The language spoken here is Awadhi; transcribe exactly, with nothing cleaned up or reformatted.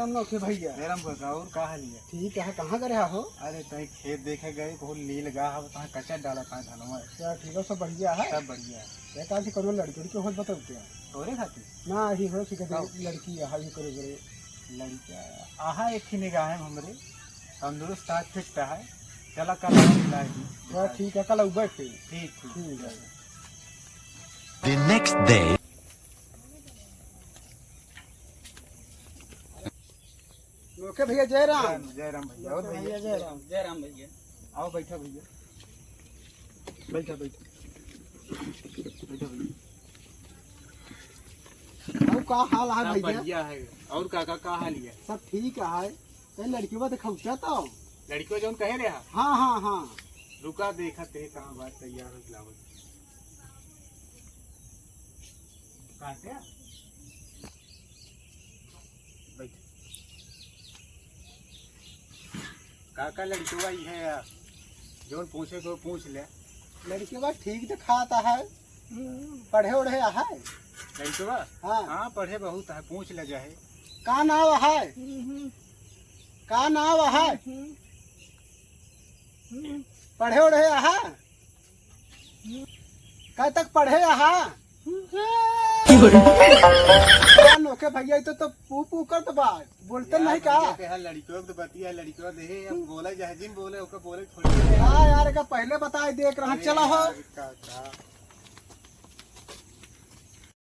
राम नौखे भैया। जय राम भैया, और का हाल है? ठीक है, कहाँ गए रहा हो? अरे, तहीं खेत देखे गए, बहुत लील गा है, तहाँ कचर डाला था धनवा। अच्छा, ठीक है, सब बढ़िया है? सब बढ़िया है। क्या कहा से कौनो लड़की उड़की होत बताओ क्या? तोरे खातिर? ना, ही हो कि कभी कब? लड़की है, ही करे करे। लड़का, आहा, एक ही निगाह है हमरे, तंदुरुस्त है, फिट है, चला कल हम मिला दी। हाँ, ठीक है, कल आऊ बैठ के। ठीक, ठीक। ठीक है। The next day. नौखे भैया, जय राम। जय राम भैया, और भैया? जय राम, जय राम भैया। आओ, बैठा भैया, बैठा, बैठा, बैठा भैया। और का हाल है सब भैया? बढ़िया है। और का, का, का हाल है? सब ठीक है। कहीं लड़कियों देखौचा तो? लड़कियों जौन कहे रहे हा? हाँ, हाँ, हाँ। रुका, देखत है कहाँ बात तैयार हो, लावत। कहाँ से? बैठ। काका, लड़कवा ई है यार, जौन पूछे को पूछ ले। लड़कवा ठीक दिखाता है, पढ़े ओढ़े है। लड़कवा? हाँ। हाँ, पढ़े बहुत है, पूछ ले जाए। का नाव है? का नाव है? पढ़े ओढ़े है? कब तक पढ़े आहा? का नोखे भैया, ई तो, तो पू पू करत बा, बोलते नहीं का? लड़कियों के बतिया, लड़कियों दे, अब बोले चाहे जिन बोले, ओके बोले थोड़ी। हाँ यार, का पहले बताए दे, एक रहा अरे चला हो। यार, का, का?